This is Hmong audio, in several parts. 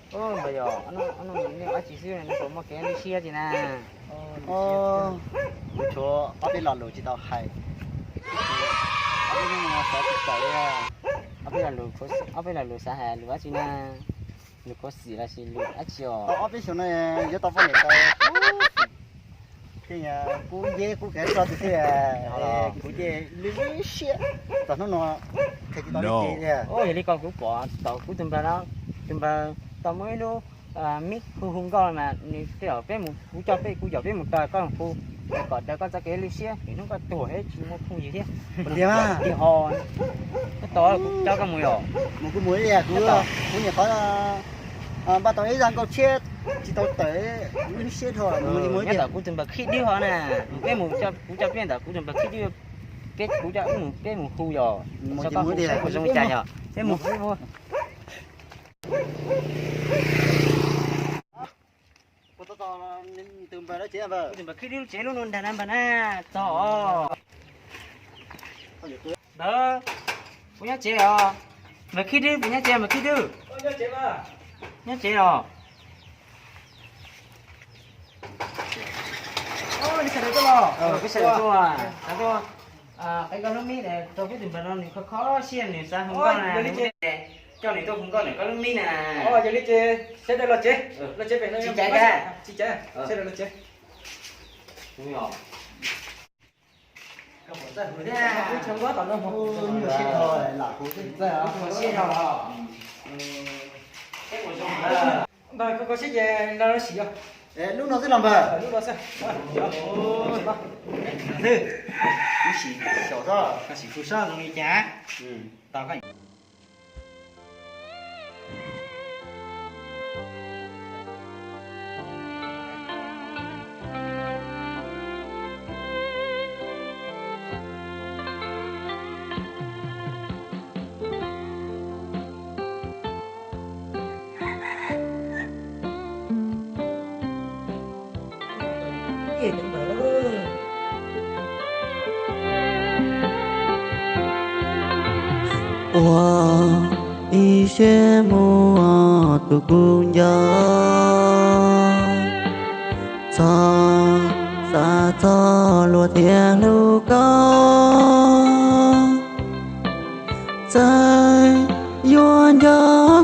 Ntawd yog ob no, nej dab tsi xwb nws puas muaj kev lwj siab tsis na? Kuv tshuav ob peb lo lus tsis tau hais. Ob peb lo lus, ob peb lo lus xav hais lus dab tsi na? Lus khuv xim los sis lus dab tsi os? Tau ob peb xyoos no yuav tau poj niam tau thiab, kuv nceb kuv kev tso tus thiab, kuv ces lwj siab txog hnub no qhia tsis tau li ces. Yog li ko kuv pom tau kuv tus npawg no, tus npawg tau muaj ib lub mic hu hu nkauj mas nws tej zaum peb mus, kuv coj peb, kuv yaum peb mus raws koj hu, kom raws koj txoj kev lwj siab vim hnub koj tuag thiab tsis muaj phooj ywg thiab. Tiag, ho koj tos kuv coj koj mus yom? Mus kuv mus ib yam, kuv, kuv nyuam qhuav npaj tau ib zaj nkauj tshiab tsis tau tawm, lwj siab dhau. Nyob tom kuv tus npawg Khib Dib ho na, peb mus, kuv coj peb ntawm kuv tus npawg Khib Dib, peb, kuv coj wb mus, peb mus hu yom, saib puas zoo li cas yom, peb mus. Tus npawg Khib Dib lub tsev lub no ntag na npawg na, txog os. Npawg, puas nyob tsev os? Npawg Khib Dib puas nyob tsev, npawg Khib Dib? Nyob tsev os. Peb sawv daws tuaj, peb sawv daws tuaj, tuaj qev koj lub mic rau peb tus npawg no, nws kho kho siab nws xav hu nkauj na, coj nws tuaj hu nkauj ntawm koj lub mic na. Yog li ces sawv daws los tsev, los tsev pem no tsis caiv, tsis caiv, sawv daws los tsev. Npawg, koj kho siab ces no los sim os. Lub no xwb los npawg? Lub no xwb. Twb, koj sim xyaum xwb, koj sim hu sab zoo li cas. Tau koj. Ua ib siab mus tus kuv nco, txog xav txog luag thiaj hlub koj. Txawm yuav nco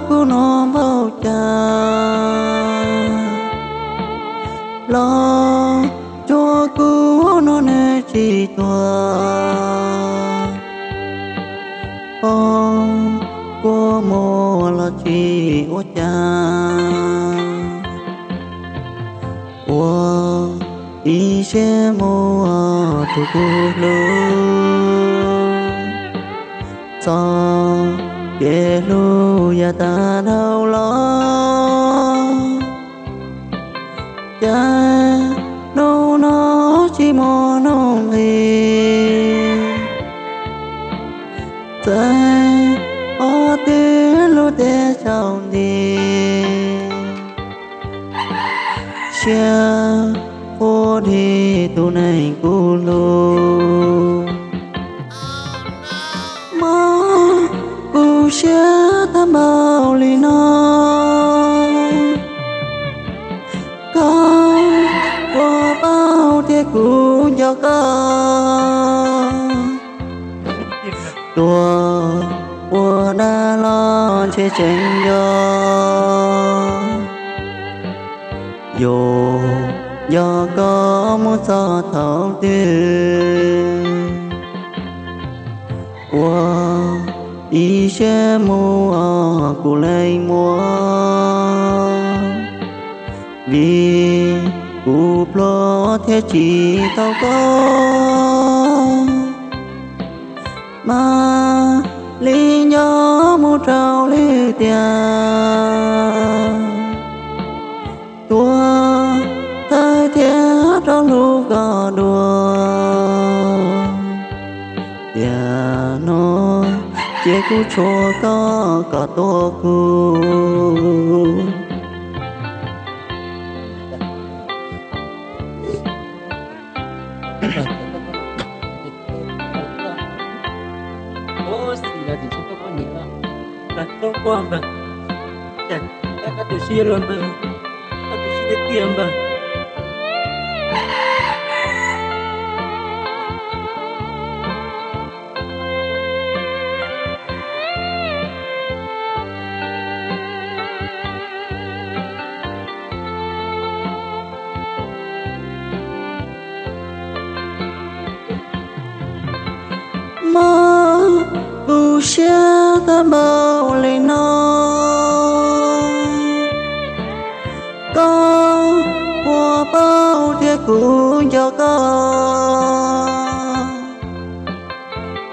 kuv no npaum cas, los cuag kuv no nws tsis tuag. Pom kua muag los tsis ua cas, ua ib siab mus tus kuv hlub, txog kev hlub yav tag dhau los. Cas hnub no tsis muaj hnub nqis, txawm ob twb lub teb tsaus nti, siab quaj dhi tus neeg kuv hlub. Mob kuv siab tag npaum li no, koj puas paub tias kuv nco koj. Tuag ua dab los ntshe tseem nco, yus nco koj mus txog thaum twg. Ua ib siab mus kuv leej muam, vim kuv pluag thiaj tsis tau koj. Mas li nco mus rau li tiag, tuag thawj thiab rov hlub koj dua. Tiam no ces kuv tshuav koj kom tuaj kuv. Tu siab los npawg, tu siab tiag tiag npawg. Mob kuv siab tag npaum li no, koj puas paub tias kuv nco koj.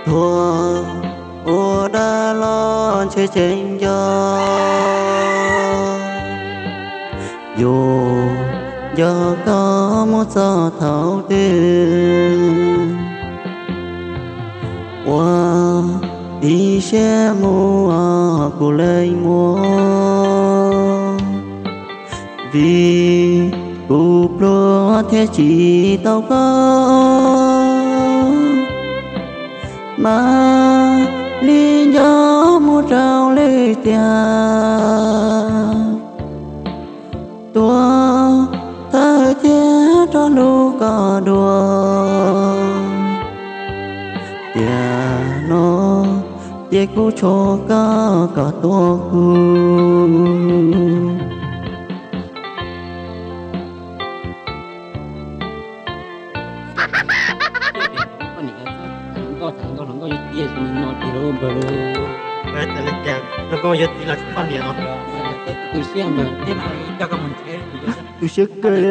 Thuam ua dab los ntshe tseem nco, yus nco koj mus txog thaum twg. Ua tib siab mus kuv leej muam, vim kuv pluag thiaj tsis tau koj. Mas li nco mus rau li tiag, tuag thawj thiab rov hlub koj dua. Tiam no ces kuv tshuav koj kom tuag kuv. Tu siab kawg li.